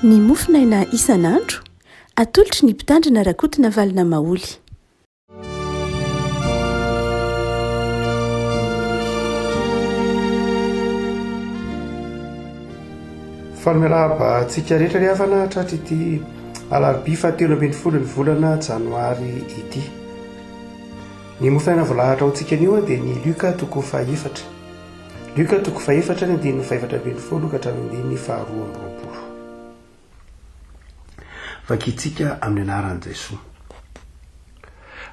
Ny mofonaina isan'andro, atolotry ny Mpitandrina Rakotonavalona Maholy. Faly miarahaba antsika rehetra ry havana tratry ity alarobia fahatelo ambin'ny folo ny volana janoary ity. Ny mofonaina voalahatra ho antsika anio dia ny Lioka toko fahefatra. Lioka toko fahefatra ny andininy fahefatra ambin'ny folo ka hatramin'ny andininy faharoa amby roapolo. Vakintsika amin'ny anaran'i Jesoa.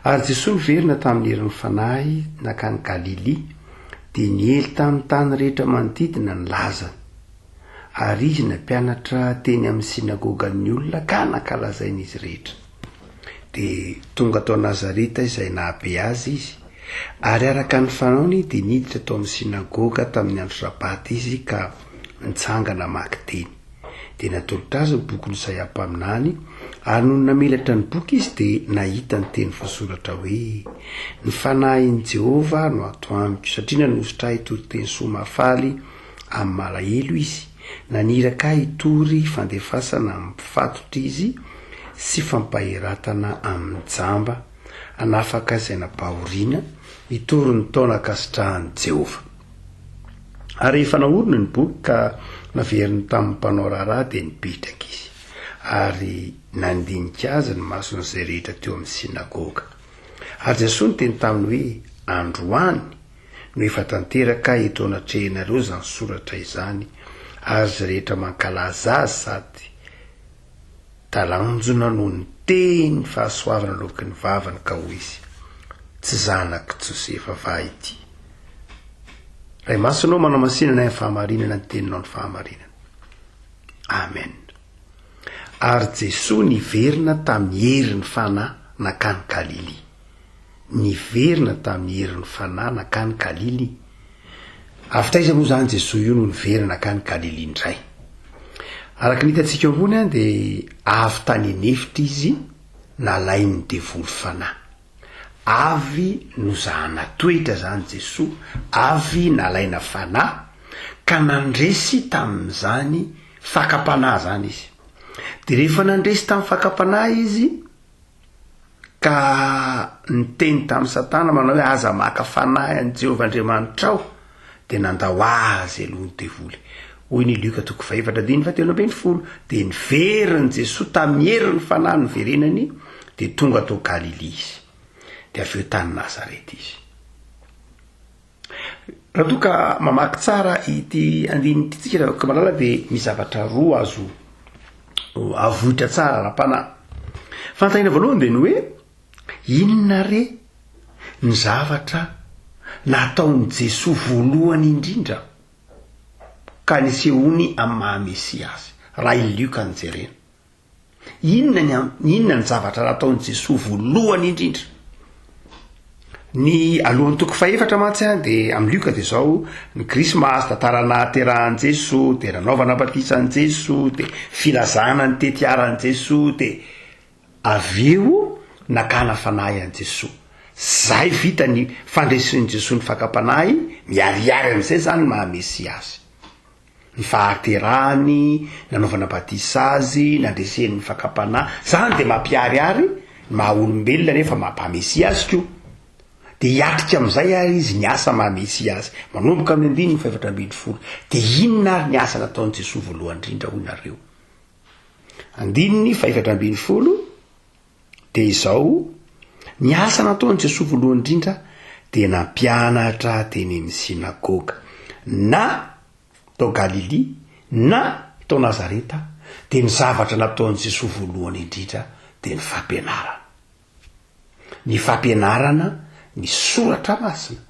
Ary Jesoa niverina tamin'ny herin'ny Fanahy nankany Galilia, dia niely tamin'ny tany rehetra manodidina ny lazany. Ary izy nampianatra teny amin'ny synagogan'ny olona ka nankalazain'izy rehetra. Dia tonga tao Nazareta izay nahabe azy izy, ary araka ny fanaony dia niditra tao amin'ny synagoga tamin'ny andro Sabata izy ka nitsangana hamaky teny. Dia natolotra azy ny bokin'i Isaia mpaminany, ary nony namelatra ny boky izy dia nahita ny teny voasoratra hoe, Ny Fanahin'i Jehovah no ato amiko, satria nanosotra ahy hitory teny soa mahafaly amin'ny malahelo izy, naniraka ahy hitory fandefasana amin'ny mpifatotra izy sy fampaheratana amin'ny jamba, hanafaka izay nampahoriana, hitory ny taona ankasitrahan'i Jehovah. Ary rehefa naorina ny boky ka naveriny tamin'ny mpanao raharaha dia nipetraka izy, ary nandinika azy ny mason'izay rehetra teo amin'ny synagoga. Ary Jesoa niteny taminy hoe, Androany no efa tanteraka eto anatrehanareo izany soratra izany, ary izay rehetra mankalaza azy sady talanjona noho ny teny fahasoavana aloaky ny vavany ka hoy izy, Tsy zanak'i Josefa va ity? Ray Masina ô, manamasina anay amin'ny fahamarinana ny teninao ny fahamarinana. Amen. Ary Jesoa niverina tamin'ny herin'ny Fanahy nankany Galilia. Niverina tamin'ny herin'ny Fanahy nankany Galilia. Avy taiza moa izany Jesoa io no niverina nankany Galilia indray? Araka ny hitantsika eo ambony dia avy tany an'efitra izy nalain'ny devoly fanahy. Avy nozahana toetra izany Jesoa, avy nalaina fanahy, ka nandresy tamin'izany fakam-panahy izany izy. Dia rehefa nandresy tamin'ny fakam-panahy izy, ka niteny tamin'i Satana manao hoe aza maka fanahy an'i Jehovah Andriamanitrao, dia nandao azy aloha ny devoly. Hoy ny Lioka toko fahefatra andininy fahatelo ambin'ny folo, dia niverin'i Jesoa tamin'ny herin'ny Fanahy niverenany, dia tonga tao Galilia izy. Dia avy eo tany Nazareta izy. Raha toa ka mamaky tsara ity andininy ity tsika ry malala dia misy zavatra roa azo avoitra tsara ara-panahy. Fanontaniana voalohany dia ny hoe inona re ny zavatra nataon'i Jesoa voalohany indrindra ka nisehoany amin'ny maha Mesia azy, raha i Lioka no jerena. Inona ny an- inona ny zavatra nataon'i Jesoa voalohany indrindra? Ny alohan'ny toko fahefatra mantsy an, de amin'ny Lioka de zao, ny Krismasy, tantara nahaterahan'i Jesoa, de nanaovana batisa an'i Jesoa, de filazana ny tetiaran'i Jesoa, de avy eo nakana fanahy an'i Jesoa. Zay vita ny fandresen'i Jesoa ny fakam-panahy, miharihary amin'izay zany ny maha Mesia azy. Ny fahaterahany, nanaovana batisa azy, nandreseny ny fakam-panahy, zany de mampiharihary ny maha olombelona nefa maha Mesia azy koa. De hiatrika amin'izay ary izy ny asa maha Mesia azy. Manomboka amin'ny andininy faha-14. De inona ary ny asa nataon'i Jesoa voalohany indrindra hoy nareo? Andininy faha-14 dia izao, Ny asa nataon'i Jesoa voalohany indrindra dia nampianatra teny amin'ny synagoga, na tao Galilia na tao Nazareta, dia ny zavatra nataon'i Jesoa voalohany indrindra dia ny fampianarana. Ny fampianarana ny soratra masina,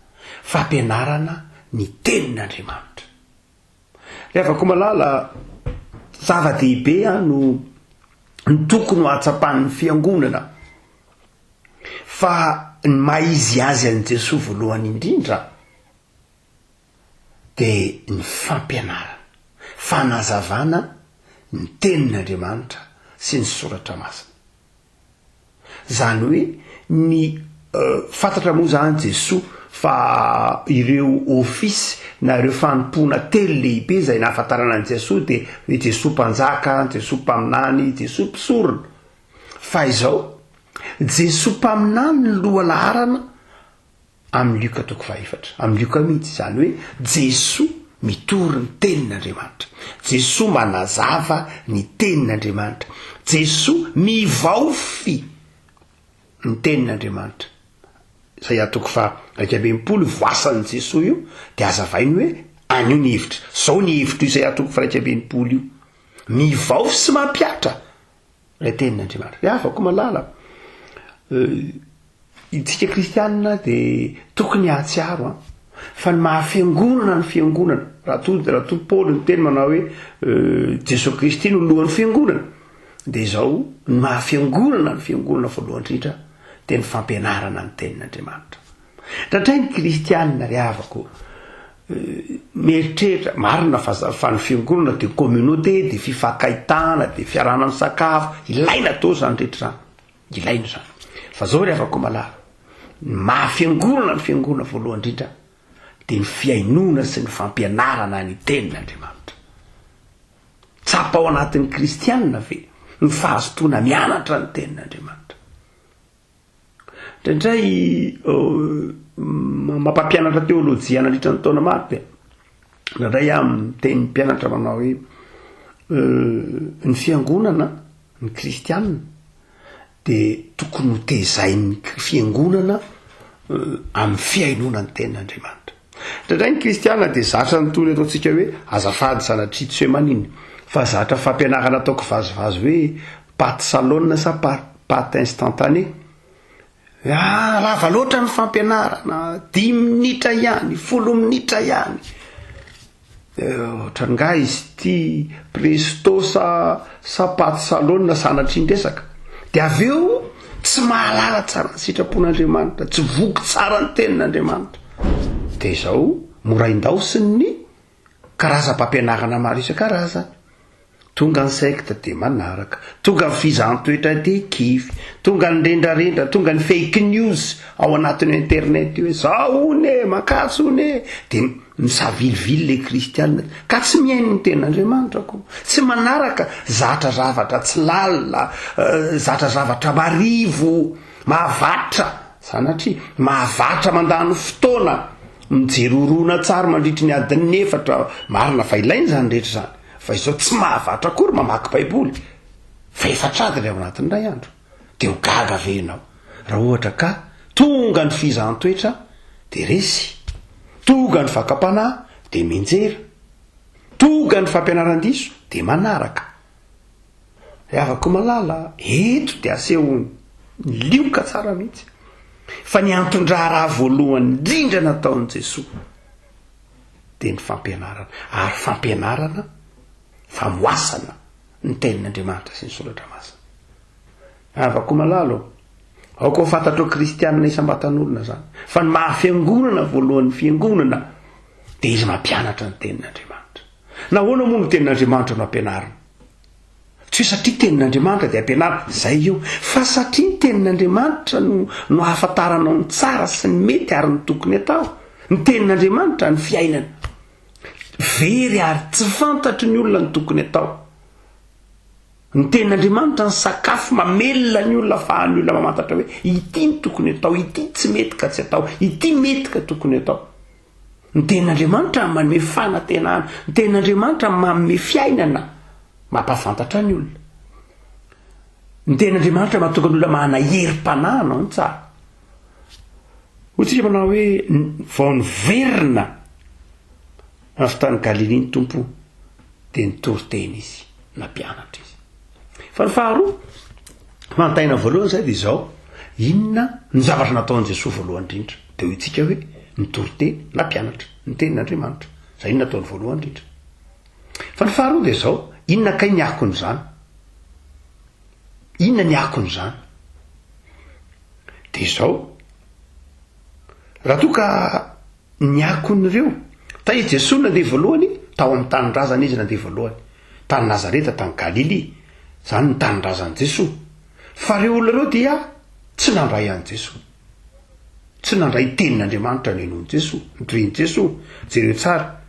fampianarana ny tenin'Andriamanitra. Ry havako malala, zava-dehibe an no ny tokony ho ahatsapan'ny fiangonana fa ny maha izy azy an'i Jesoa voalohany indrindra dia ny fampianarana, fanazavana ny tenin'Andriamanitra sy ny soratra masina. Zany hoe ny fantatra moa zany Jesoa. Fa ireo ofisy na ireo fanompoana telo lehibe izay nahafantarana an'i Jesoa dia hoe Jesoa Mpanjaka, Jesoa Mpaminany, Jesoa Mpisorona. Fa izao, Jesoa Mpaminany no lohalaharana amin'ny Lioka toko fahefatra. Amin'ny Lioka mihitsy, izany hoe Jesoa mitory ny tenin'Andriamanitra. Jesoa manazava ny tenin'Andriamanitra. Jesoa mivaofy ny tenin'Andriamanitra. Isaia toko faha 61 io voasan'i Jesoa io dia hazavainy hoe anio ny hevitra. Izao ny hevitr'io Isaia toko faha 61 io. Mivaofy sy mampihatra ilay tenin'Andriamanitra. Ry havako malala, isika kristianina dia tokony hahatsiaro an, fa ny maha fiangonana ny fiangonana, raha toa raha toa Paoly niteny manao hoe Jesoa Kristy no lohan'ny fiangonana, dia izao ny maha fiangonana ny fiangonana voalohany indrindra dia ny fampianarana ny tenin'Andriamanitra. Indraindray ny kristianina ry havako mieritreritra, marina fa fa ny fiangonana dia communauté, dia fifankahitana, dia fiarahana misakafo, ilaina daholo izany rehetra izany, ilaina izany. Fa zao ry havako malala, ny maha fiangonana ny fiangonana voalohany indrindra dia ny fihainoana sy ny fampianarana ny tenin'Andriamanitra. Tsapa ao anatin'ny kristianina ve ny fahazotoana mianatra ny tenin'Andriamanitra? Indraindray mampampianatra teolojia nandritra ny taona maro dia indraindray aho miteny mpianatra manao hoe ny fiangonana, ny kristianina dia tokony ho tezain'ny fiangonana amin'ny fihainoana ny tenin'Andriamanitra. Indraindray ny kristiana dia zatra ny toy ny ataontsika hoe azafady sanatria tsy hoe maninona fa zatra fampianarana atao kivazivazy hoe pâte salone sa pâte instantanée. Ah, lava loatra ny fampianarana, dimy minitra ihany, folo minitra ihany. Ohatran'ny nga izy ity presto sa sa paty salone sanatria ny resaka. Dia avy eo tsy mahalala tsara ny sitrapon'Andriamanitra, tsy voky tsara ny tenin'Andriamanitra. Dia izao mora indaosin'ny karazam-pampianarana maro isan-karazany. Tonga ny secte dia manaraka, tonga ny fizahan-toetra dia kivy, tonga ny rendrarendra, tonga ny fake news ao anatin'io internet io hoe zao hono e, mankatso hono e, dia misavilivily le kristianina ka tsy mihaino ny tenin'Andriamanitra koa, tsy manaraka, zatra zavatra tsy lalina, zatra zavatra marivo, mahavatra, sanatria, mahavatra mandany fotoana mijery horonantsary mandritry ny adin'ny efatra, marina fa ilaina izany rehetra izany. Fa izao tsy mahavatra akory mamaky baiboly fa efatr'adiny ao anatin'ny iray andro. Dia ho gaga ve ianao raha ohatra ka tonga ny fizahan-toetra dia resy, toga ny fakam-panahy dia mianjera, toga ny fampianaran-diso dia manaraka. Ry havako malala, eto dia asehon'ny lioka tsara mihitsy fa ny anton-draharaha voalohany indrindra nataon'i Jesoa dia ny fampianarana, ary fampianarana famoasana ny tenin'Andriamanitra sy ny soratra masina. Havako malala ô, aoka ho fantatrao kristianina isam-batan'olona izany, fa ny maha fiangonana voalohan'ny fiangonana dia izy mampianatra ny tenin'Andriamanitra. Nahoana moa no tenin'Andriamanitra no ampianarina? Tsy hoe satria tenin'Andriamanitra dia ampianarina, izay io, fa satria ny tenin'Andriamanitra no no ahafantaranao ny tsara sy ny mety ary ny tokony atao. Ny tenin'Andriamanitra ny fiainana. Very ary tsy fantatry ny olona ny tokony atao. Ny tenin'Andriamanitra ny sakafo mamelona ny olona afahan'ny olona mamantatra hoe ity ny tokony atao, ity tsy mety ka tsy atao, ity mety ka tokony atao. Ny tenin'Andriamanitra manome fanantenana, ny tenin'Andriamanitra manome fiainana, mampahafantatra ny olona. Ny tenin'Andriamanitra mahatonga ny olona manana herim-panahy hanao ny tsara. Hoy tsika manao hoe vao niverina avy tany Galilia ny Tompo dia nitory teny izy, nampianatra izy. Fa ny faharoa, fanontaniana voalohany izay dia izao, inona ny zavatra nataon'i Jesoa voalohany indrindra? Dia hoy tsika hoe nitory teny, nampianatra ny tenin'Andriamanitra. Izay no nataony voalohany indrindra. Fa ny faharoa dia izao, inona kay ny akon'izany? Inona ny akon'izany? Dia izao, raha toa ka Ny akon'ireo. Fa i Jesoa nandeha voalohany, tao amin'ny tanindrazany Izy nandeha voalohany. Tany Nazareta, tany Galilia. Izany ny tanindrazan'i Jesoa. Fa ireo olona ireo dia tsy nandray an'i Jesoa. Tsy nandray tenin'Andriamanitra nohenoin'i Jesoa, notorian'i Jesoa. Jereo tsara.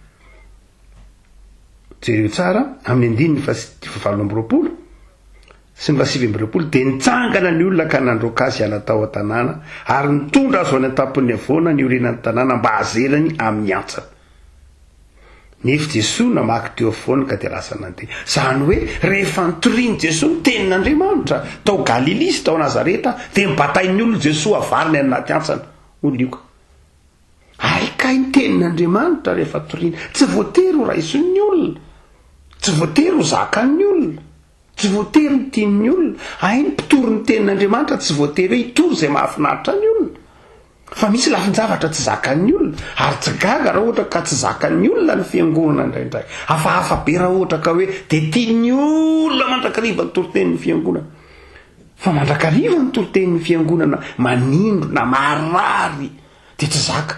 Jereo tsara amin'ny andininy faha 28 sy ny faha 29, dia nitsangana ny olona ka nandroaka azy hiala tao an-tanàna ary nitondra azy ho any an-tampon'ny havoana niorenan'ny tanàna mba hazerany amin'ny hantsana. Nefa Jesoa namaky teo afovoany ka dia lasa nandeha. Izany hoe rehefa nitorian'i Jesoa ny tenin'Andriamanitra tao Galilia sy tao Nazareta dia nibatain'ny olona Jesoa havariny any anaty hantsana, hoy Lioka. Hay kay ny tenin'Andriamanitra rehefa toriana tsy voatery ho raisin'ny olona, tsy voatery ho zakan'ny olona, tsy voatery ho tian'ny olona. Hay ny mpitory ny tenin'Andriamanitra tsy voatery hoe hitory izay mahafinaritra ny olona. Fa misy lafin-javatra tsy zakan'ny olona, ary tsy gaga raha ohatra ka tsy zakan'ny olona ny fiangonana indraindray. Hafahafa be raha ohatra ka hoe dia tian'ny olona mandrakariva ny toritenin'ny fiangonana. Fa mandrakariva ny toritenin'ny fiangonana manindrona, marary, dia tsy zaka.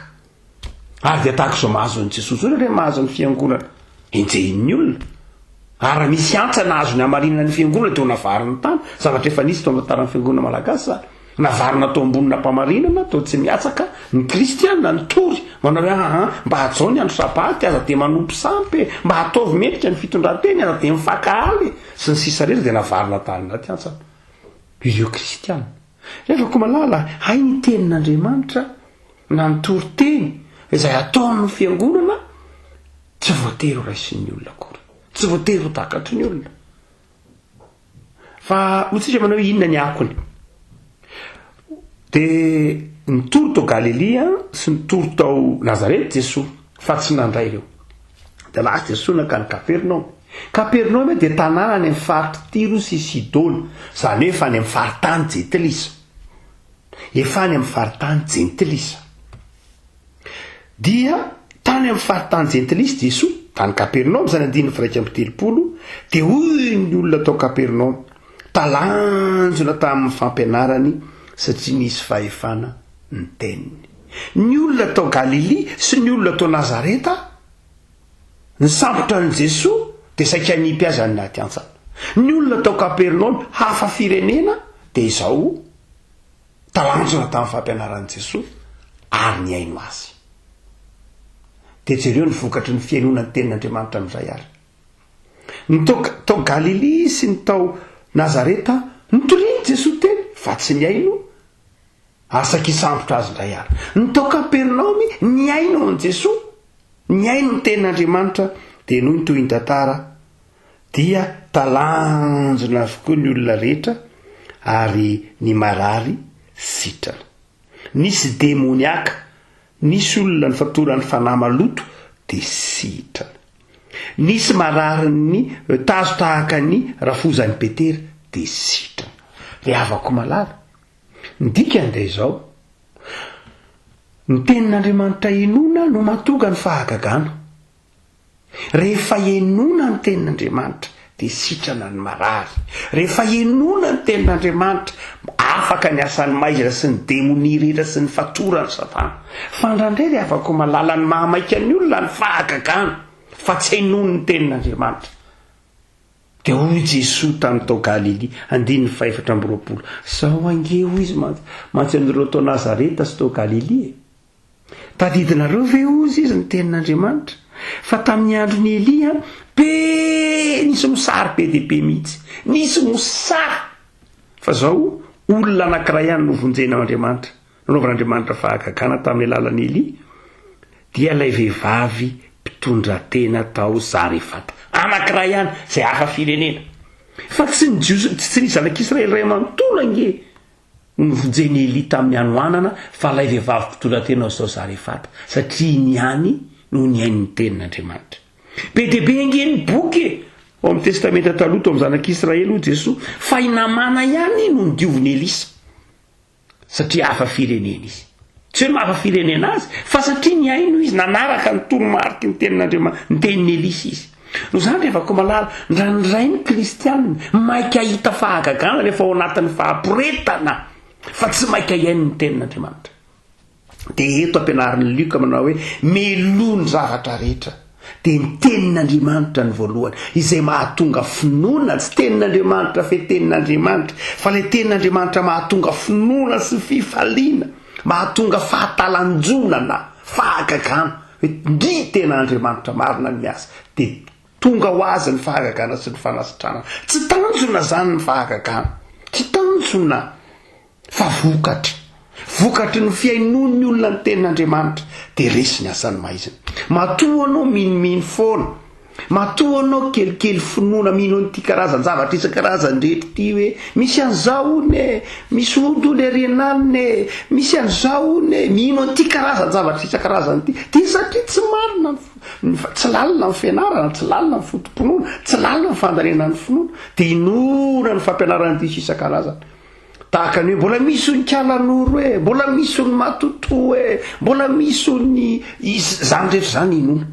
Ary dia tahaka izao mahazo an'i Jesosy izao indray mahazo ny fiangonana. Enjehin'ny olona. Ary raha misy hantsana azony hamarinana ny fiangonana dia ho navariny tany. Zavatra efa nisy tao amin'ny tantaran'ny fiangonana malagasy izany. Navarina tao ambonina ampamarinana, tao Tsimihatsaka, ny kristiana nitory, manao hoe aa, mba hajao ny andro sabaty, aza dia manompo sampy e, mba ataovy mendrika ny fitondran-tena, aza dia mifankahala e, sy ny sisa rehetra dia navarina tany anaty hantsana ireo kristiana. Rehefa koa malala, hay ny tenin'Andriamanitra na ny toriteny izay ataon'ny fiangonana tsy voatery ho raisin'ny olona akory, tsy voatery ho takatry ny olona. Fa hoy tsika manao hoe inona ny akony? De nitory tao Galilia sy nitory tao Nazareth Jesoa fa tsy nandray ireo. De lasa Jesoa nankany Kapernaomy. Kapernaomy dia tanàna any amin'ny faritr'i Tyro sy Sidona, izany hoe efa any amin'ny faritany jentilisa. Efa any amin'ny faritany jentilisa. Dia tany amin'ny faritany jentilisa Jesoa, tany Kapernaomy izany andininy faha-31, dia hoy ny olona tao Kapernaomy, talanjona tamin'ny fampianarany satria nisy fahefana ny teniny. Ny olona tao Galilia sy ny olona tao Nazareta nisambotra an'i Jesoa dia saika hanipy azy any anaty hantsana. Ny olona tao Kapernaomy hafa firenena dia izao Talanjona tamin'ny fampianaran'i Jesoa ary nihaino Azy. Dia jereo ny vokatry ny fihainoana ny Tenin'Andriamanitra amin'izay ary. Ny tao tao Galilia sy ny tao Nazareta notorian'i Jesoa teny fa tsy nihaino ary saika hisambotra Azy indray ary. Ny tao Kapernaomy nihaino an'i Jesoa, nihaino ny Tenin'Andriamanitra dia henoy ny tohin'ny tantara Dia talanjona avokoa ny olona rehetra ary ny marary sitrana. Nisy demoniaka, nisy olona nifatoran'ny fanahy maloto dia sitrana. Nisy mararin'ny tazo tahaka ny rafozan'i Petera dia sitrana. Ry havako malala, ny dikany dia izao, ny tenin'Andriamanitra inoana no mahatonga ny fahagagana. Rehefa henoina ny tenin'Andriamanitra dia sitrana ny marary. Rehefa henoina ny tenin'Andriamanitra, afaka ny asan'ny maizina sy ny demonia rehetra sy ny fatoran'i Satana. Fa indraindray ry havako malala ny mahamaika ny olona ny fahagagana fa tsy henoiny ny tenin'Andriamanitra. Dia hoy Jesoa tamin'ny tao Galilia, andininy faha-24, Zao ange hoy izy mantsy, mantsy an'ireo tao Nazareta sy tao Galilia e. Tadidinareo ve hozy izy ny tenin'Andriamanitra fa tamin'ny andron'i Elia be nisy mosary be dia be mihitsy. Nisy mosary! Fa zao olona anankiray ihany novonjen'Andriamanitra, nanaovan'Andriamanitra fahagagana tamin'ny alalan'i Elia, dia ilay vehivavy mpitondratena tao Zarefata. Anankiray ihany, izay hafa firenena. Fa tsy ny Jiosy, tsy ny zanak'Israely iray manontolo ange Novonjen'i Elia tamin'ny hanoanana fa ilay vehivavy mpitondratena ao tao Zarefata, satria iny ihany no nihaino ny tenin'Andriamanitra. Be dia be ange ny boky e! Ao amin'ny Testamenta Taloha tao amin'ny Zanak'Israely hoy Jesoa fa i Namàna ihany no nodiovin'i Elisa, satria hafa firenena izy. Tsy hoe maha firenena azy, fa satria nihaino izy, nanaraka ny toromariky ny tenin'Andriamanitra, ny tenin'i Elisa izy. Noho izany ry havako malala, indraindray ny kristiana maika hahita fahagagana rehefa ao anatin'ny fahaporetana, fa tsy maika hihaino ny tenin'Andriamanitra. Dia eto ampianarin'i Lioka manao hoe, meloa ny zavatra rehetra. Dia ny tenin'Andriamanitra no voalohany, izay mahatonga finoana, tsy tenin'Andriamanitra fe tenin'Andriamanitra, fa ilay tenin'Andriamanitra mahatonga finoana sy fifaliana. Mahatonga fahatalanjonana, fahagagana, hoe ndry tena Andriamanitra marina ny miasa. Dia tonga ho azy ny fahagagana sy ny fanasitranana. Tsy tanjona izany ny fahagagana. Tsy tanjona. Fa vokatra. Vokatry ny fihainoan'ny olona ny tenin'Andriamanitra, dia resy ny asan'ny maizina. Matoa anao minomino foana, matoa anao kelikely finoana mino an'ity karazan-javatra isan-karazany rehetra ity hoe misy an'izao hono e, misy ody hono ery an'alina e, misy an'izao hono e, mino an'ity karazan-javatra isan-karazany ity, dia satria tsy marina ny, tsy lalina ny fianarana, tsy lalina ny foto-pinoana, tsy lalina ny fandalinana ny finoana, dia inoana ny fampianaran-diso isan-karazany. Tahaka ny hoe mbola misy ony kalanoro e, mbola misy ony matotoa e, mbola misy ony izany rehetra izany inoana.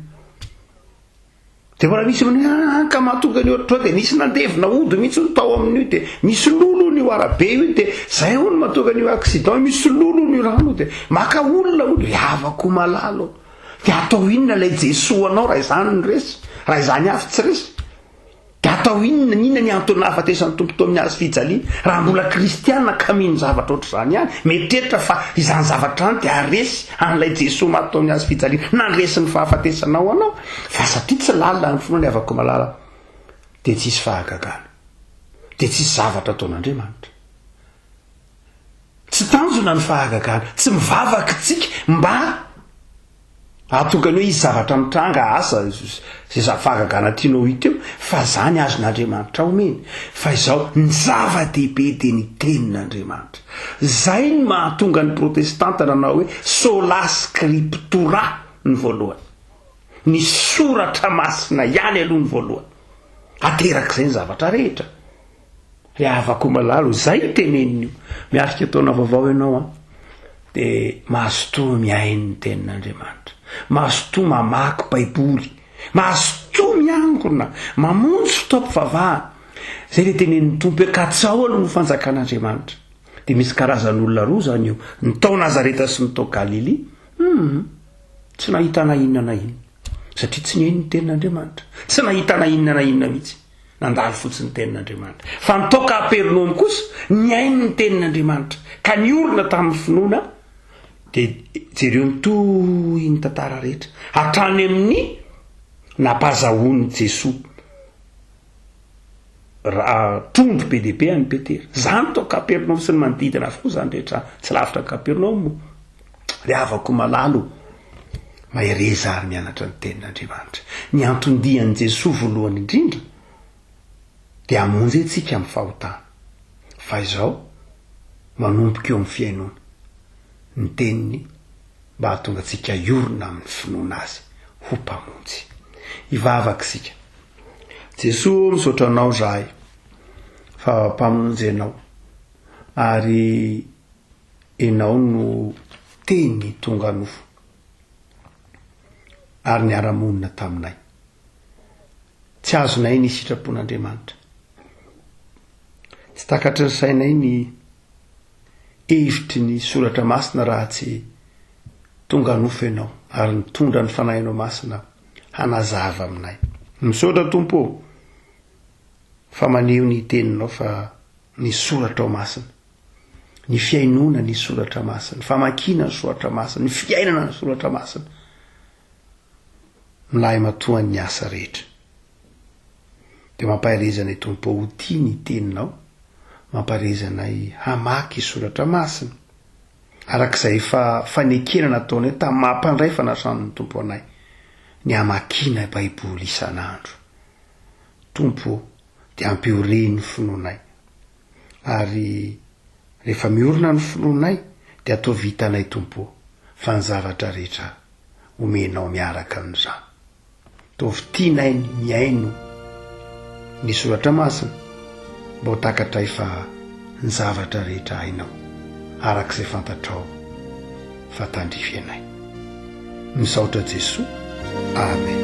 Dia mbola misy ony ah, ka mahatonga ny ohatr'izao dia nisy nandevina ody mihitsy ny tao amin'io dia misy lolo ony io arabe io dia zay hono mahatonga an'io accident io, misy lolo ony io rano io dia maka olona hono, ry havako malala ô, dia atao inona ilay Jesoa anao raha izany no resy, raha izany avy tsy resy? Dia atao inona, inona ny antony nahafatesan'ny Tompo teo amin'ny hazo fijaliana? Raha mbola kristiana ka mino zavatra ohatr'izany ihany, mieritreritra fa izany zavatra izany dia haharesy an'ilay Jesoa maty teo amin'ny hazo fijaliana, nandresy ny fahafatesana ho anao. Fa satria tsy lalina ny finoana ry havako malala, dia tsy hisy fahagagana. Dia tsy hisy zavatra ataon'Andriamanitra. Tsy tanjona ny fahagagana. Tsy mivavaka isika mba Hahatonga ny hoe hisy zavatra mitranga, asa izay fahagagana tianao ho hita eo, fa izany azon'Andriamanitra omena. Fa izao, ny zava-dehibe dia ny Tenin'Andriamanitra. Izay no mahatonga ny Protestanta nanao hoe Sola Scriptura ny voalohany. Ny Soratra Masina ihany aloha ny voalohany. Aterak'izay ny zavatra rehetra. Ry havako malala o, zay no teneniny io. Miatrika taona vaovao ianao an, de mazotoa mihaino ny tenin'Andriamanitra, mazotoa mamaky baiboly, mazotoa miangona, mamonjy fotoam-pivavahana. Zay le tenenin'ny Tompo hoe katsao aloha ny fanjakan'Andriamanitra. De misy karazan'olona roa zany io, ny tao Nazareta sy ny tao Galilia. Hum, tsy nahita na inona na inona, satria tsy nihaino ny tenin'Andriamanitra, tsy nahita na inona na inona mihitsy. Nandalo fotsiny ny tenin'Andriamanitra. Fa ny tao Kapernaomy kosa, nihaino ny tenin'Andriamanitra, ka niorina tamin'ny finoana, dia jereo ny tohin'ny tantara rehetra, hatrany amin'ny nampazahoan'i Jesoa raha trondro be dia be an'i Petera. Izany tao Kapernaomy sy ny manodidina avokoa izany rehetra izany, tsy lavitra an'i Kapernaomy moa. Ry havako malala o, mahereza ary mianatra ny tenin'Andriamanitra. Ny anton-dian'i Jesoa voalohany indrindra dia hamonjy antsika amin'ny fahotana. Fa izao, manomboka eo amin'ny fihainoana ny teniny mba hahatonga antsika hiorina amin'ny finoana Azy ho Mpamonjy. Hivavaka isika. Jesoa ô, misaotra Anao izahay fa Mpamonjy Ianao ary Enao no Teny tonga nofo ary niara-monina taminay. Tsy azonay ny sitrapon'Andriamanitra. Tsy takatry ny sainay ny hevitry ny Soratra Masina raha tsy tonga nofo Ianao ary nitondra ny Fanahinao Masina hanazava aminay. Misaotra Tompo ô fa maneho ny Teninao fa ny Soratrao Masina ny fihainoana ny soratra masina, ny famakiana ny soratra masina, ny fiainana ny soratra masina, ny lahimatoan'ny asa rehetra. Dia mampahereza anay Tompo ho tia ny teninao, mampahereza anay hamaky soratra masina, araka izay efa fanekena nataonay tamin'ny maha mpandray fanasan'ny Tompo anay, ny hamakiana Baiboly isan'andro. Tompo ô, dia ampioreno ny finoanay. Ary rehefa miorina ny finoanay dia ataovy hitanay Tompo ô fa ny zavatra rehetra omenao miaraka amin'izany. Ataovy tianay ny mihaino ny soratra masina mba ho takatray fa ny zavatra rehetra hainao araka izay fantatrao fa tandrify anay. Misaotra Jesoa. Amen.